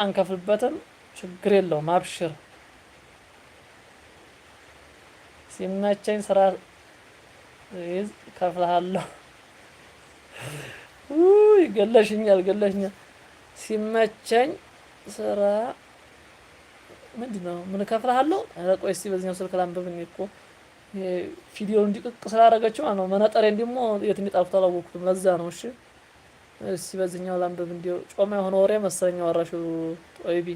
አንከፍልበትም፣ ችግር የለውም። አብሽር። ሲመቸኝ ስራ ይዝ ከፍልሃለሁ። ውይ ገለሽኛል፣ ገለሽኛል። ሲመቸኝ ስራ ምንድን ነው? ምን እከፍልሃለሁ? ኧረ ቆይ እስኪ በዚህኛው ስልክ ላንብብ። እኔ እኮ ቪዲዮውን እንዲቅቅ ስላደረገችው ማለት ነው። መነጠሬን ደግሞ የት እንደጣልኩት አላወቅኩትም። ለዛ ነው። እሺ እስኪ በዚህኛው ላንብብ። እንዲያው ጮማ የሆነ ወሬ መሰለኝ ያወራሽው ጦይቢ።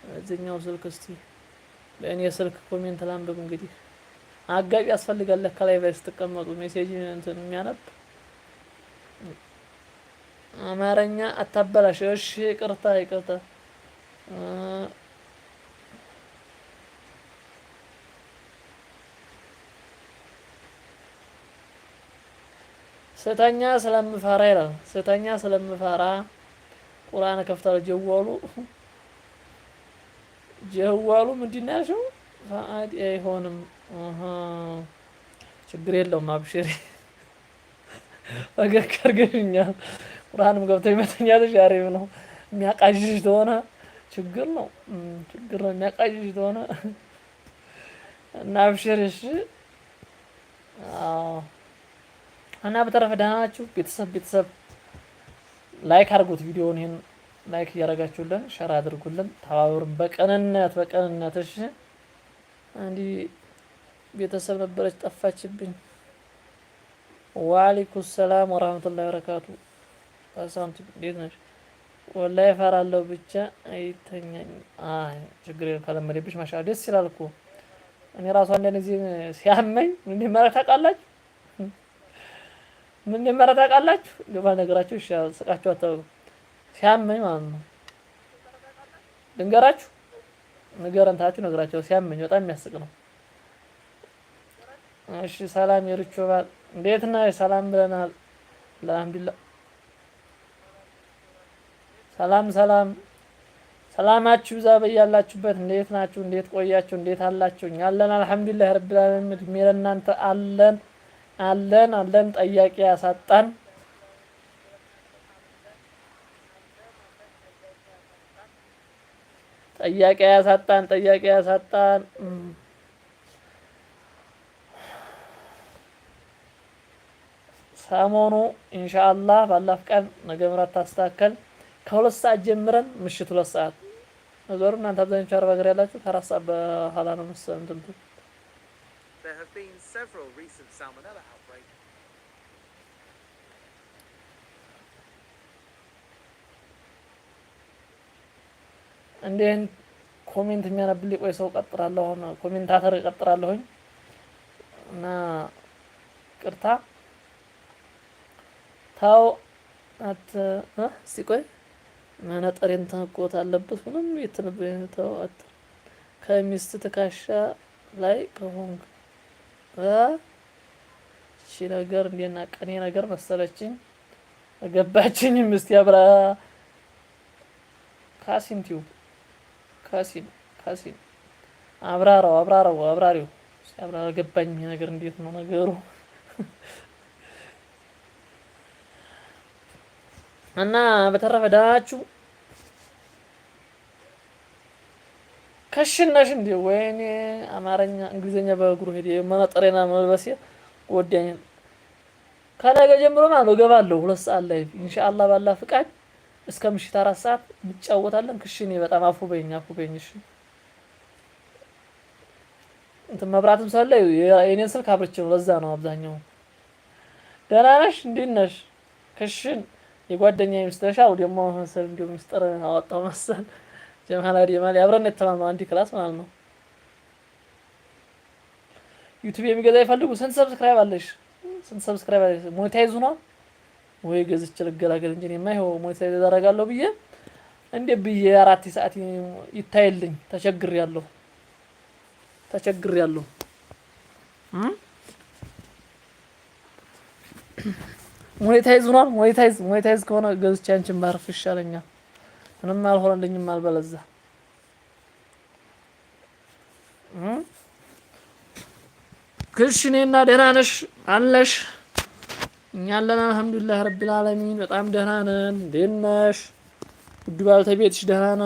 በዚህኛው ስልክ እስቲ በእኔ ስልክ comment ላንብብ። እንግዲህ አጋጭ ያስፈልጋል ለካ ላይ ላይ ስትቀመጡ message እንትን የሚያነብ። አማርኛ አታበላሽ። እሺ ይቅርታ ይቅርታ። ስተኛ ስለምፈራ ይላል። ስተኛ ስለምፈራ ቁርአን ከፍታለሁ። ጀዋሉ ጀዋሉ ምንድን ነው ያልሽው? ፈአድ አይሆንም። ችግር የለውም አብሽሪ። ፈገግ አድርገሽኛል። ቁርአንም ገብተሽ መተኛትሽ አሪፍ ነው። የሚያቃዥሽ ተሆነ ችግር ነው፣ ችግር ነው። የሚያቃዥሽ ተሆነ እና አብሽሪ እሺ። አዎ እና በተረፈ ደህና ናችሁ ቤተሰብ? ቤተሰብ like አድርጉት ቪዲዮውን፣ ይሄን like እያደረጋችሁልን share አድርጉልን፣ ተባበሩን በቅንነት በቅንነት። እሺ እንዲህ ቤተሰብ ነበረች ጠፋችብኝ። ወአለይኩም ሰላም ወራህመቱላሂ ወበረካቱ። ሳምቲ እንዴት ነሽ? ወላሂ እፈራለሁ ብቻ አይተኛኝ። አይ ችግር የለም ከለመደብሽ ማሻአላ ደስ ይላል እኮ። እኔ ራሱ አንዳንድ ጊዜ ሲያመኝ ምን እንደማደርግ ታውቃላችሁ? ምን እንደማደርግ ታውቃላችሁ? እንደው ባልነገራችሁ ይሻላል፣ ስቃችሁ አታውቁም። ሲያመኝ ማለት ነው። ልንገራችሁ፣ ንገረን ታችሁ ነግራቸው። ሲያመኝ በጣም የሚያስቅ ነው። እሺ ሰላም የርቾ ባል እንዴት ነህ? ሰላም ብለናል። አልሐምዱሊላህ። ሰላም ሰላም፣ ሰላማችሁ ይብዛ በያላችሁበት። እንዴት ናችሁ? እንዴት ቆያችሁ? እንዴት አላችሁ? እኛ አለን አልሐምዱሊላህ ረቢል ዓለሚን። እድሜ ለእናንተ አለን አለን አለን። ጠያቂ ያሳጣን። ጠያቂ ያሳጣን። ጠያቂ ያሳጣን። ሰሞኑ ኢንሻአላህ ባላፍ ቀን ነገ ምራት ታስተካከል ከ2 ሰዓት ጀምረን ምሽት 2 ሰዓት ነገሩ እናንተ አብዛኞቹ አረብ ሀገር ያላችሁ ከ4 ሰዓት በኋላ ነው መሰለኝ እንትን There have been several recent salmonella outbreaks. እንዲህን comment የሚያነብልኝ ቆይ ሰው ቀጥራለሁ። አሁን commentator እቀጥራለሁኝ እና ቅርታ ታው አት እስቲ ቆይ መነጠሬን ተንቆት አለበት ምንም የተነበየ ተው አት ከሚስት ትከሻ ላይ ከሆንክ እቺ ነገር እንዴና ቀኔ ነገር መሰለችኝ ገባችኝ። እስቲ አብራ ካሲም ቲዩብ ካሲም ካሲም አብራራው አብራራው አብራሪው እስቲ አብራራ ገባኝ። ይሄ ነገር እንዴት ነው ነገሩ? እና በተረፈ ደህና ናችሁ? ከሽነሽ እንዴ? ወይኔ አማርኛ እንግሊዝኛ በእግሩ ሄደ። መነጠሬና መልበሴ ጎዳኝ። ከነገ ጀምሮ ማለት ነው እገባለሁ 2 ሰዓት ላይ ኢንሻአላህ ባላ ፍቃድ እስከ ምሽት 4 ሰዓት እንጫወታለን። ክሽኔ በጣም አፉ በይኝ አፉ በይኝ። እሺ እንትን መብራትም ስላለ የኔን ስልክ አብርቼ ነው። ለዛ ነው አብዛኛው። ደህና ነሽ? እንዴት ነሽ? ክሽን የጓደኛ ሚስት አሉ ደግሞ መሰል እንዲሁ ሚስጥር አወጣው መሰል ጀማል ጀማል አብረን የተማርነው አንድ class ማለት ነው። ዩቲዩብ የሚገዛ ይፈልጉ። ስንት subscribe አለሽ? ስንት subscribe አለሽ? monetize ሆኗል ወይ? ገዝቼ ልገላገል እንጂ እኔማ ይኸው monetize አደርጋለሁ ብዬ እንዴ ብዬ 4 ሰዓት ይታይልኝ። ተቸግሬያለሁ፣ ተቸግሬያለሁ። monetize ሆኗል። monetize monetize ከሆነ ገዝቼ አንቺን ባርፍ ይሻለኛል። ምንም አልሆነልኝም አልበለዛ ክሽኔና ደህና ነሽ አለሽ? እኛ አለን አልሐምዱሊላህ ረቢል ዓለሚን በጣም ደህና ነን። እንዴት ነሽ? ውድ ባልተቤትሽ ደህና ነው?